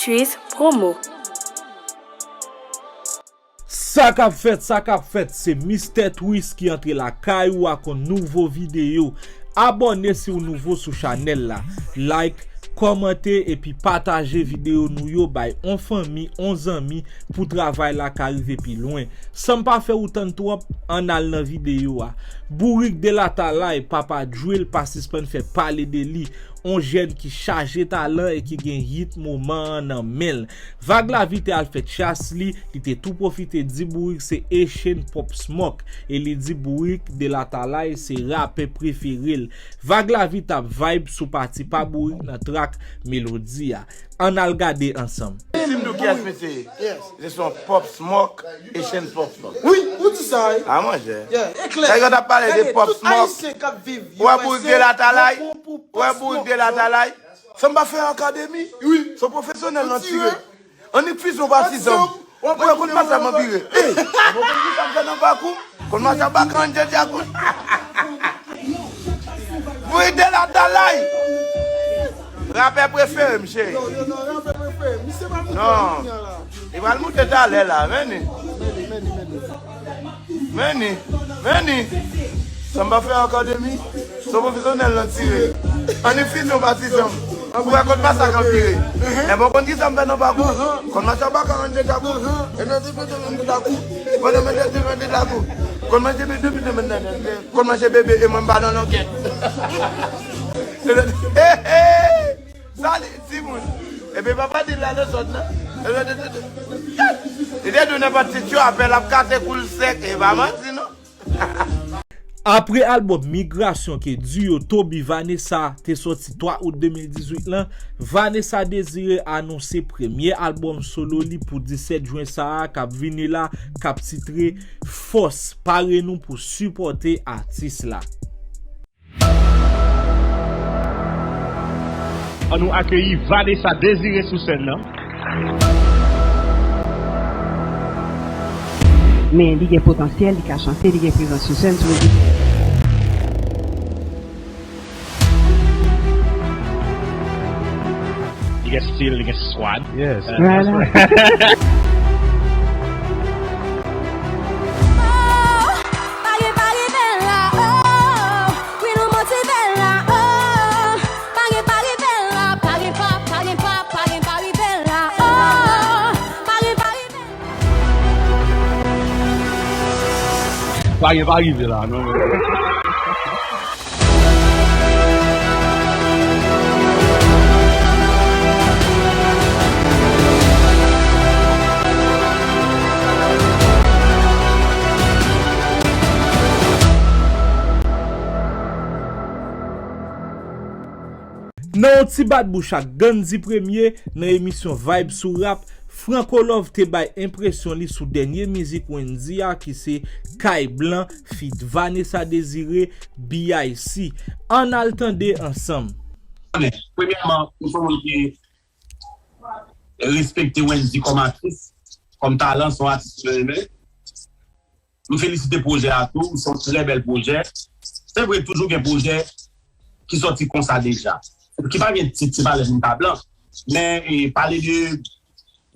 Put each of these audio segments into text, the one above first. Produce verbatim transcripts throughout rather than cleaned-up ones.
Twist Promo. Sa k ap fèt, sa k ap fèt, se Mistè Twist ki antre lakay ou ak yon nouvo videyo. Abòne si w nouvo sou chanèl la. Like, kòmante epi pataje videyo nou yo bay on fanmi, on zanmi pou travay la ka rive pi lwen. San m pa fè ou tann twòp, ann al nan videyo a. Bourik Delatalay, Papa Drill pa sispann fè pale de li. On jèn ki chaje talan e ki gen hit moman an nan men l. Vag Lavi te al fè chas li, li te tou pwofite di Bourik se Echèn Pop Smoke, e li di Bourik Delatalay se rapè prefere l. Vag Lavi t ap vibe sou pati pa Bourik nan trak Melodi a. Ann al gade ansanm. Si m di w kiyès misye ye? Yes. Se son Pop Smoke, Echèn Pop Smoke. Wi, ou di sa, wi. A monchè. Yeah, e klè. Nèg yo t ap pale de Pop Smoke. Tout Ayisyen k ap viv U S A, yo bon pou Pop Smoke. Ou wè Bourik Delatalay? San m pa fè akademi. Wi. Se pwofesyonèl nan tire. Annik fizyon patizan. Mwen konn pa sa m ap vire. Ey, mwen konn ki sa m fè nan pakou. Konn mache ak baka an djadjakou. Bourik Delatalay. Rapè prefere m, cheri. Non, non, non, rapè prefere. Misye pral moute kounye a la. Li pral moute talè la, men ni. Men ni, men ni, men ni. Men ni, men ni. Sa m pa fè akademi. Se pwofesyonèl nan tire. Annik fizyon patizan. Ou wè kot masak an vire. Enben, ou konn ki sa m fè nan pakou? Konn mache ak baka an djadjakou. E nan depi depi m te dakou. Konn manje depi m te dakou. Konn manje bebe depi m te dakou. Konn manje bebe e mwen m pa nan longèt. He, he! Sa li, timoun. Epi papa di l la nan zòn nan. Li te di w nenpòt ti tyo apèl ap kase kou l sèk. E pa manti non. Apre albòm Migrasyon ke duo Toby Vanessa te sòti twa out de mil dizuit lan, Vanessa Désiré anonse premye albòm solo li pou disèt jen sa a k ap vini la, k ap titre Fòs. Pare nou pou sipòte atis la. Ann nou akeyi Vanessa Désiré sou sèn nan. Men li gen potansyèl, li ka chante, li gen prezans sou sèn, sou mizik. Li gen stil, li gen swag. Yes. Vwala. Oh, pa gen pa gen bèl la, oh. Wi, nou motive la, oh. Pa gen pa gen bèl la, pa gen pa, pa gen pa, pa gen pa gen bèl la, oh. Pa gen pa gen bèl. Pa gen pa gen bèl la, non. Nan yon ti bat bouch ak Gandhi Premier, nan emisyon Vibe sou Rap, Franco Love te bay enpresyon li sou dènye mizik Wendyy a ki se Kay Blan feat Vanessa Désiré, B I C. Ann al tande ansanm. Premyèman, m se yon moun ki respekte Wendyy kòm atis, kòm talan, se yon atis mwen renmen. M felisite pwojè a tou, se yon trè bèl pwojè. Se vre, toujou gen pwojè ki sòti konsa deja. Ki pa gen tit, se pa lè moun pa blan. Men, e, pale de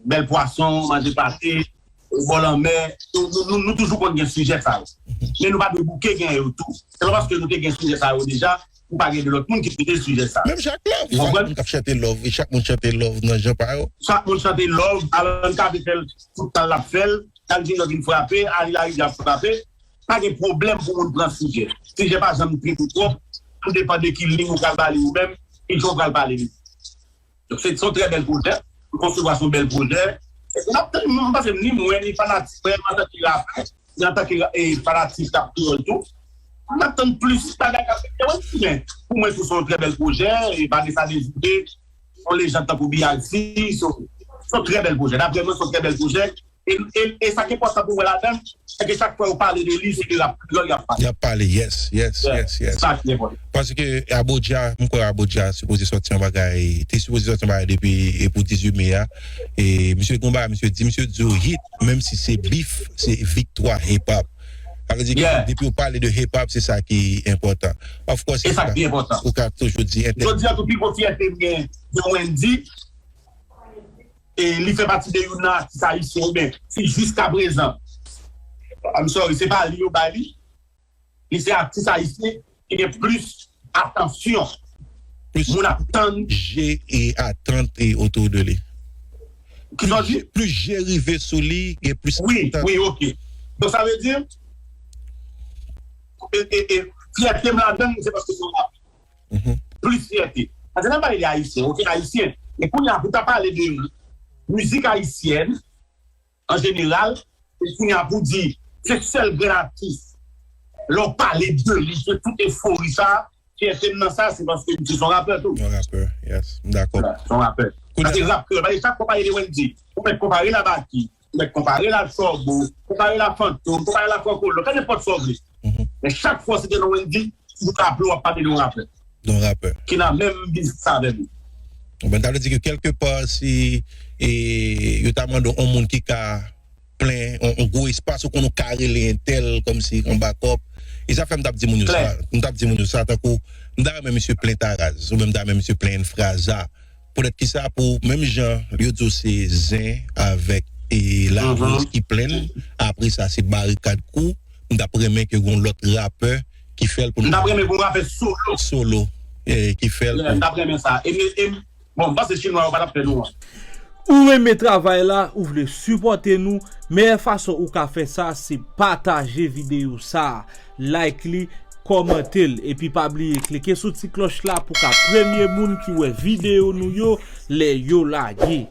bèl pwason, manje pate, bò lanmè, nou, nou, nou, nou toujou konn gen sijè sa yo. Men nou pa dwe bouke gen yo tou. Se pa paske nou te gen sijè sa yo deja, pou pa gen de lòt moun ki trete sijè sa yo. Menm Jack Love, ou konprann? Chak moun k ap chante love, e chak moun chante love nan jan pa yo. Chak moun chante love, Alan Cavé fè l, tout tan l ap fè l. Dal Junior vin frape, Ari Larivière ap frape. Pa gen pwoblèm pou moun pran sijè. Sijè pa janm trete w twòp, tou depann de ki liy ou pral ba li ou menm, ki jan w pral pale li. Donk, se, se yon trè bèl pwojè. M konsevwa se yon bèl pwojè. Epi n ap tann, m panse ni mwen, ni fanatik mwen, antanke rapè, ni antanke, e, fanatik k ap kreyòl tou, n ap tann plis bagay k ap fèt. Mwen, men, pou mwen, se yon trè bèl pwojè. E Vanessa Désiré, yon lejand tankou B I C, se, se yon trè bèl pwojè. Daprè mwen, se yon trè bèl pwojè. E, e, e sa ki enpòtan pou mwen ladan l, se ke chak fwa yo pale de li, se de rap kreyòl y ap pale. Y ap pale, yes, yes, yes, yes. Sa ki enpòtan. Paske Abodja, m kwè Abodja sipoze sòti yon bagay, te sipoze sòti yon bagay depi, e, pou dizuit me a. E misye gen yon bagay, misye di, misye di w hit, menm si se bif, se viktwa hip hop. Sa vle di ke depi w pale de hip hop, se sa ki enpòtan. Of course, e sa ki enpòtan. Ou ka toujou di entè- Jodi a tou, pi gwo fyète m gen de Wendyy, e li fè pati de youn nan atis ayisyen, oubyen si jiskaprezan, I'm sorry, se pa li yo bay li, li se atis ayisyen ki gen plis atansyon. Plis moun ap tann. Je e atant e otou de li. Ki sa w di? Plis je rive sou li, gen plis atant. Wi, wi, ok. Donk, sa vle di, e, e, e, fyète m ladan l, se paske se yon rapè. Plis fyète. Paske lè m pale de ayisyen, ok, ayisyen. E kounye a, pou ta pale de mizik ayisyèn, an jeneral, e kounye a pou di, se sèl grenn atis, lè w pale de li, de tout efori sa, fyète m nan sa, se paske misye se yon rapè tou. Yon rapè, yes. M dakò. Se yon rapè. Paske rap kreyòl, paske chak fwa w pale de Wendy, ou mèt konpare l a Baky, ou mèt konpare l a Turbo, konpare l a Fantom, konpare l a Franco Love, fè nenpòt sa w vle. Men chak fwa w site non Wendy, ou ka aple w ap pale de yon rapè. De yon rapè. Ki nan menm biznis avè nou. Bon, ta vle di ke kèlkepa, si e, yo ta mande yon moun ki ka plen yon, yon gwo espas, ou konn ou ka rele entèl kòmsi yon bakòp. E sa fè m t ap di moun yo sa. M t ap di moun yo sa, tankou, m ta renmen misye plen Taraz, oubyen m ta renmen misye plen Enfraza. Poutèt ki sa, pou menm jan yo di w se Zen avèk e Laroz ki plen l, apre sa se Barikad Crew, m t ap renmen ke gon lòt rapè ki fè l pou nou. M t ap renmen gon rapè solo. Solo, e, ki fè l pou. M t ap renmen sa. E, e, bon, m panse chinwa yo pa t ap fè nou an. Ou renmen travay la, ou vle sipòte nou, meyè fason ou ka fè sa se pataje videyo sa, like li, kòmante l, epi pa bliye klike sou ti klòch la pou ka premye moun ki wè videyo nou yo lè yo lage.